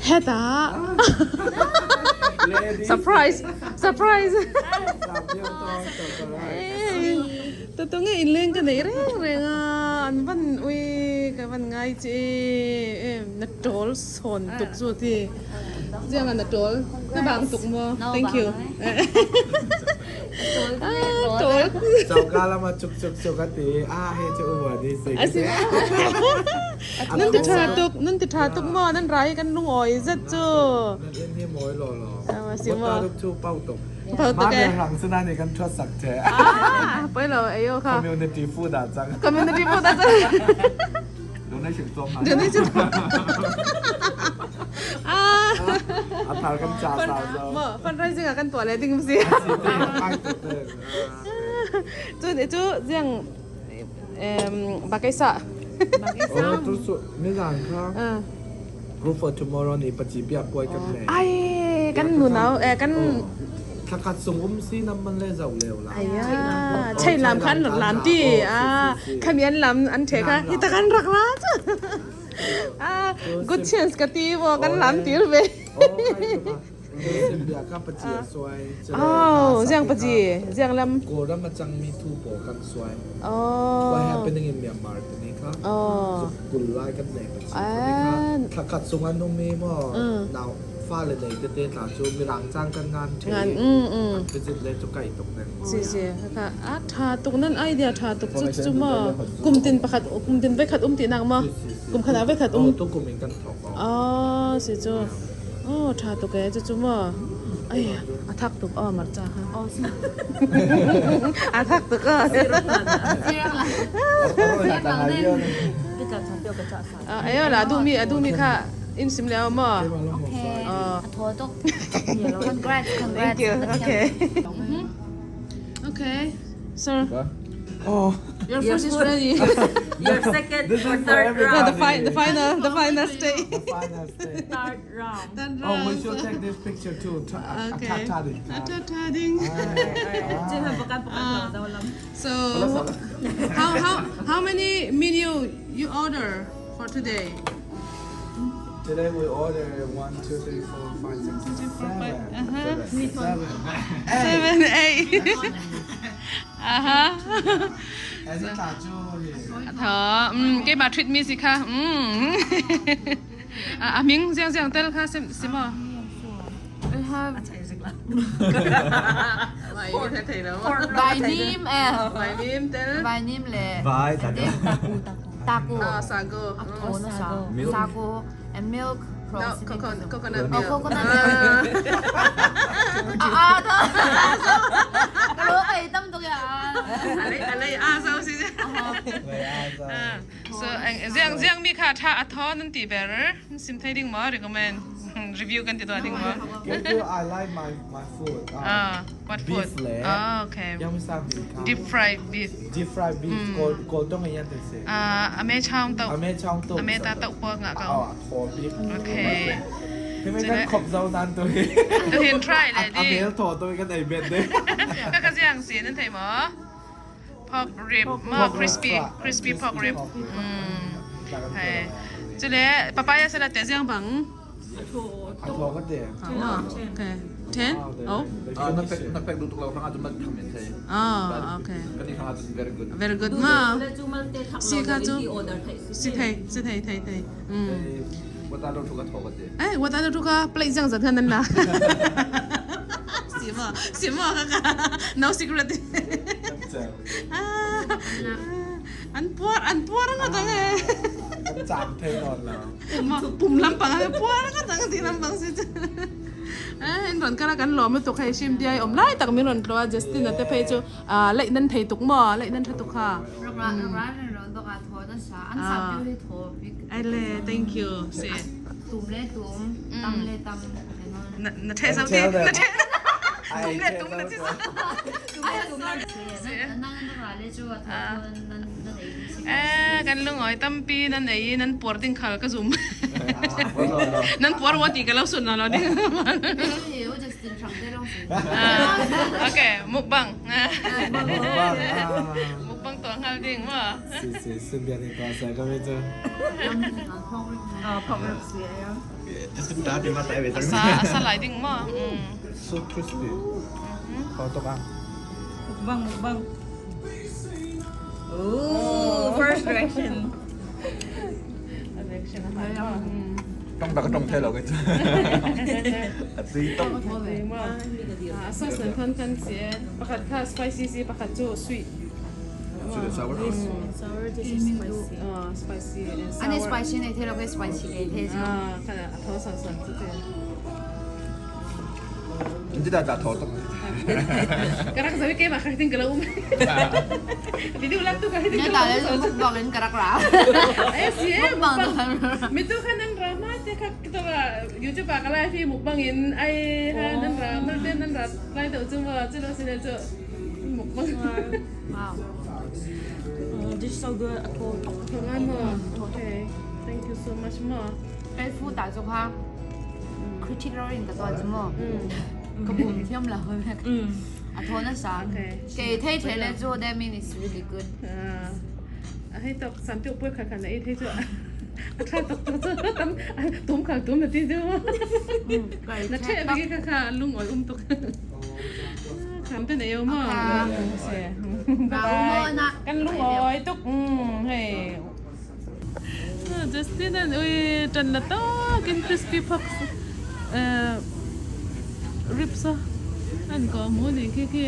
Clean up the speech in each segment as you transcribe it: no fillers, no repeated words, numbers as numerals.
Hetah surprise surprise Tunge inleng ka neih reng reng a an van ui ka van ngai che em na tawl sawn tuk chu ti chiang a na tawl na vang tuk maw thank you tawl Choka lama chuk chuk chuk a ti a hei chu u ni si Nan ti tha tuk nan ti tha tuk maw nan rai kan lungawi zet chu Nan in hi mawi law law si maw tuk chu pau tuk pau tuk e rang chu nan kan thuat sak che ah poi lo ayo kha community food ah chang community food ah chang donation tom donation ah a thar kan cha sa zo mo fundraising ah kan tuah le ding si chu chu jiang Bakaisa. Oh, tu su nizan kha Group for tomorrow ni pachi bia puai kan nei. Ai kan nu nau eh kan Thakhat sung um si nam man le zau leu la. Ai ya chai lam khan rak lam ti a khami an lam an the kha hi ta kan rak la chu. Ah good chance ka ti wo kan lam tir ve. Oh, ziang paji, ziang lam. Kawlram a cangmi thu pawl kan suai. Oh. What happening in Myanmar timi kha. Oh. Kul lai kan nei pachi timi kha. Thakhat sung an um i maw nau fale nei tete tla cu mirang cang kan ngan the. Ngan mm mm. Visit le cu kai tuk deng. Si si ka a tha tuk nan idea tha tuk cu cu ma kum tin pakhat kum tin ve khat um ti nak ma kum khat ah ve khat um. Oh tu kum in kan thok. Oh si cu. Oh tha tuk ee cucu maw. Ai a thak tuk aw marca kha. Oh si. A thak tuk aw. Ayo la duhmi a duhmi kha in sim leo maw? Okay. A thaw tuk. Congrats, congrats. Thank you. Okay. Okay. Sir. Oh. Your first is ready. Your second This or is for third everybody. No, the, round. fi- the final, the final stage. The final stage. Third round. Third Oh, we round. should take this picture too. Okay. Okay. So, how many menu you order for today? Today we order 1, 2, 3, 4, 5, 6, 7. Uh-huh. 7. 7, 8. Uh-huh. Tho, keimah treat mi si kha. A ming ziang ziang tel kha sim sim maw? I have Vai nim eh. Vai nim tel. Vai nim le. Vai taku. Taku. Ah, sago. Oh, no, Milk. Sago and milk. No, coconut, coconut milk. Oh, coconut milk. Ah, ah, Kalo kay tam to kaya. Alai alai a so si. So ziang ziang mi kha tha a tho nan ti ber. Sim thai ding mo recommend review kan ti to ding mo. I like my my food. Ah, what food? Beef le. Ah, okay. Yum sa mi kha. Deep fried beef. Deep fried beef. Kol kol dong yan te se. Ah, ame chaung to. Ame chaung to. Ame ta to po nga ka. Oh, tho beef. Okay. ที่ไม่กันขบเจ้านั้นตัวเอง ตัวเห็น try เลยดิ อเมลโถตัวกันไอเบนด้วย ก็กระเจียงสีนั่นไทยหมอ pork rib หม้อ crispy crispy pork rib อืมใช่จุเล่ papaya salad แต่เจียงบัง โถก็เจ๋ง okay 10 oh Ah, na pek dutuk lo rang adun tham in thei. oh okay Kan i rang adun very good. very good มา si kha chu si thei si thei thei thei อืม What are thu ka tho ka te. 哎，我带着这个 play 这样子看能啦。行嘛行嘛，哈哈，no secret。 เจ๋ง 啊，อันปวดอันปวดก็จังเลย จามเทนอนแล้ว ปุ่มลำปังปวดก็จังที่ลำปังสิจ้ะเอ้ยรอนก็ละกันหลอมตุกให้ชิมดีไออมไล่ตักมีรอนตัวจัสตินแต่เพจูอ่าเล็กนั่นเทตุกหม้อเล็กนั่นเทตุกค่ะ Rak ra rak ra ron to ka tho na sa. An sa piu hi tho bik. ไอเล่ thank you สิ Tum le tum, tam le tam. น่ะน่ะเทสักทีน่ะเทตุ้มเนี่ยตุ้มเนี่ยที่สุด Nan nan ra le chu tho nan nan ei si. เอ้กันลุงอ๋อยตั้มปีนั่นไอ้นั่นปวดติ้งขาก็ซุ่มนั่นปวดวัตีกันแล้วสุดนะเราดิ Yo just tin rang te long si. โอเคมุกบังมุกบังตัว ngal ding maw? Si si 顺便你多谢咁样就。 Sa a sa lai ding maw? So crispy. Kau tok ah. Mukbang, mukbang. Ooh, first reaction. A reaction a hai maw? Tong ta ka tong thei lo kai chu. A tui tok. A sauce nen khan kan si e. Pakhat kha spicy si pakhat chu sweet. Sweet and sour. Sour, this is spicy. Spicy and sour. Ani spicy nei thei lo ke spicy ei thei chu. Khan a tho san san chu te. Ni da da tho tok. Ka rak zawi keimah kha hitin ka lo um. Video lak tu ka hitin Na ka ta lo le um. mukbang in ka rak ra. Ai si e Mukbang mukbang. tu. Mi tu kha nan ra ma te kha to ba YouTube ah ka live hi mukbang in ai ha nan ra mal te nan ra lai deuh chu maw chu lo si le chu mukbang. Wow. Oh, this is so good. A tho tok. Tho ngai maw? Okay. Thank you so much maw. Kai food ah chu kha critic ro in ka tuah chu maw. Ka bum thiam lo. A thaw nasa. Kei thei thei le chu that mean it's really good. A hei tok sam tuk puai khat khat na ei thei chu a tha tok tok chu tam tum khal tum na ti chu na the bik kha kha lung oi um tuk kham te nei ma bye bye kan lung oi tuk hei Justin an ui tan la takin crispy pork ribs a an kawh hmuh a nih khi khi.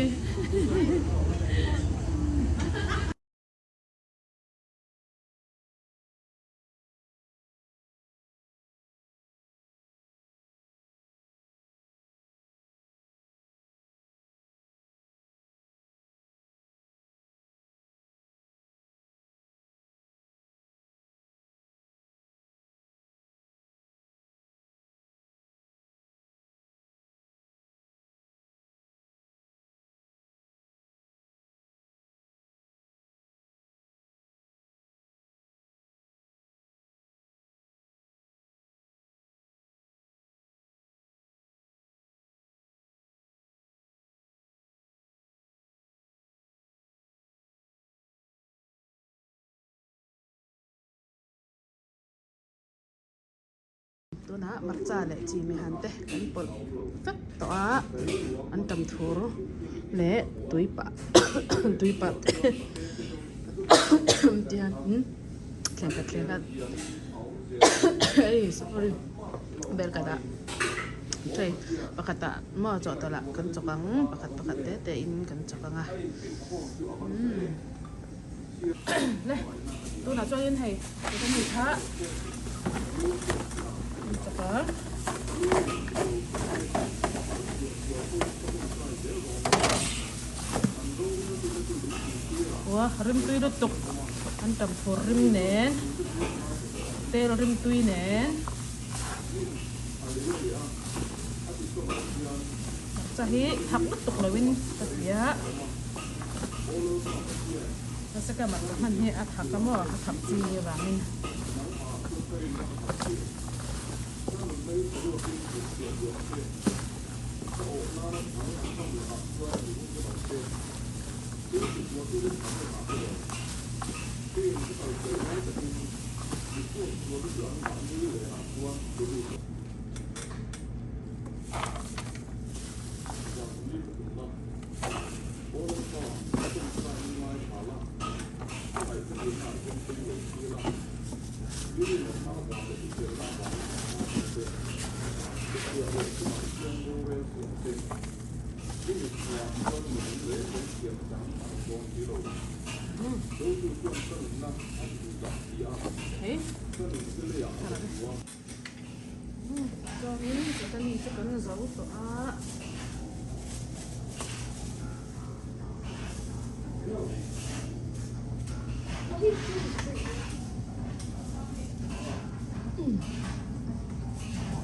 Tunah hmarcha leh chi mi han te kan pawlh vek tawh a an tam thur leh tui pah tui pah te tihian thleng khat thleng khat hei sorry bel ka dah tray pakhat ah maw chawhtawlh ah kan chawk ang pakhat pakhat te te in kan chawk ang a umm. Le tunah chuanin hei ka mi kha an chawk a. Ua rimtui lutuk an tam phur rim nen tel rimtui nen hmarcha hi thak lutuk loin ka ti a. Nasa ka hmarcha hman hi a thak a maw a thak chi vangin. Chuanin chutani chu kan zo tawh a.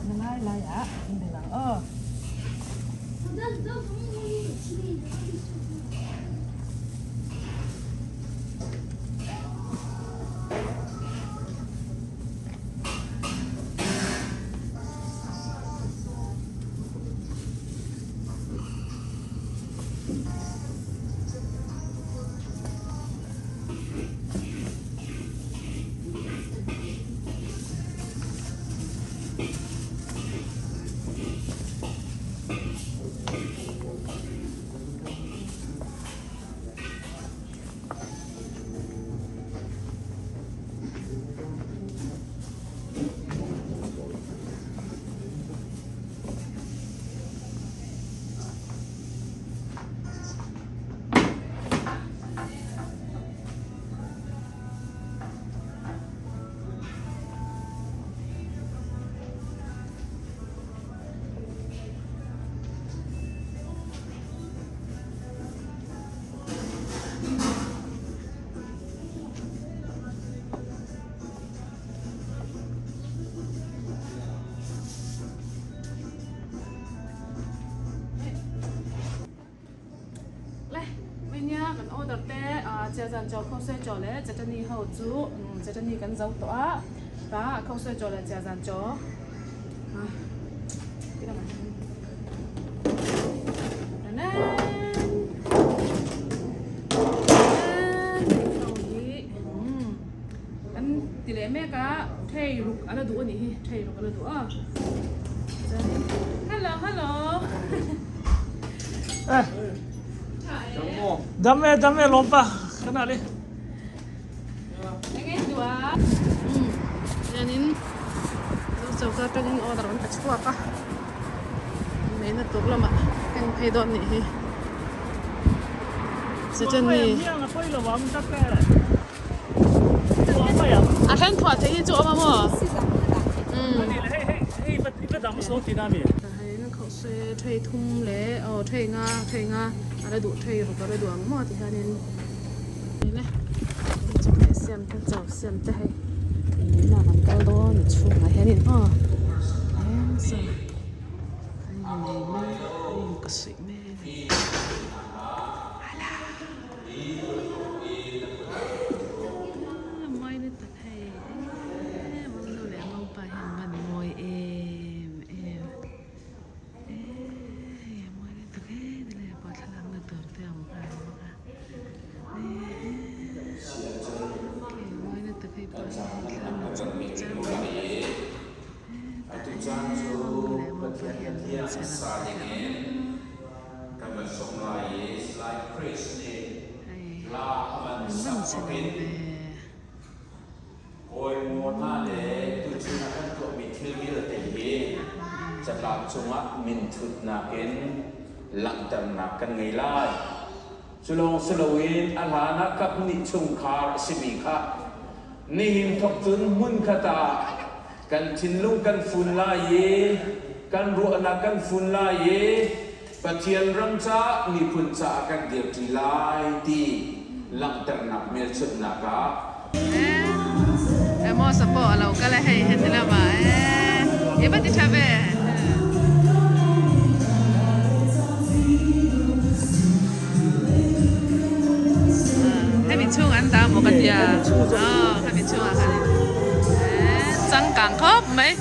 Na lai lai ah an bel ang aw. Chia zan chaw khawsei chaw leh chetani ho chu chetani kan zo tawh a tah khawsei chaw leh chia zan chaw Kan ti leh mek a, thei ruk a la duh a nih hi, thei ruk a la duh a. Chuanin hello hello. Eh. Dam e dam e lawm pa kan ah le. Eng eng duh a. Chuanin zo choka atangin order an pe chhuak a. Meina tur lamah keng phei dawn nih hi. Chutani. A then phuah theih hi chu awm a maw? Tahin khawhse thei thum leh aw thei nga thei nga a la duh thei ruk a la duh ang maw ti hianin eng e chawhmeh siam te chaw siam te hei inah kan kal dawn a chhungah hianin aw eng saw a innei mek a inkawsuih mek a ni. Mawi lutuk hei eee nu leh maupa hian an mawi em em eee hei a mawi lutuk e tilai pawh thlalak na tur te a awm nghal bawk a eee mawi lutuk hei pawh hi thla la char char mai eee tah hian nu leh maupa hian an che lo te awm. Hei an van chhe lo ve. Kan thinlung kan fun lai i kan ruahnak kan fun lai i Pathian ram caah miphun caah kan dirṭi lai ti langhternak hmelchunhnak ah. Eh, Amos pawh a lo kal a hei heti lamah eh i va ti tha ve. Hemi chhung an dah maw ka tia. Hemi chhungah khan changkang khawp mai.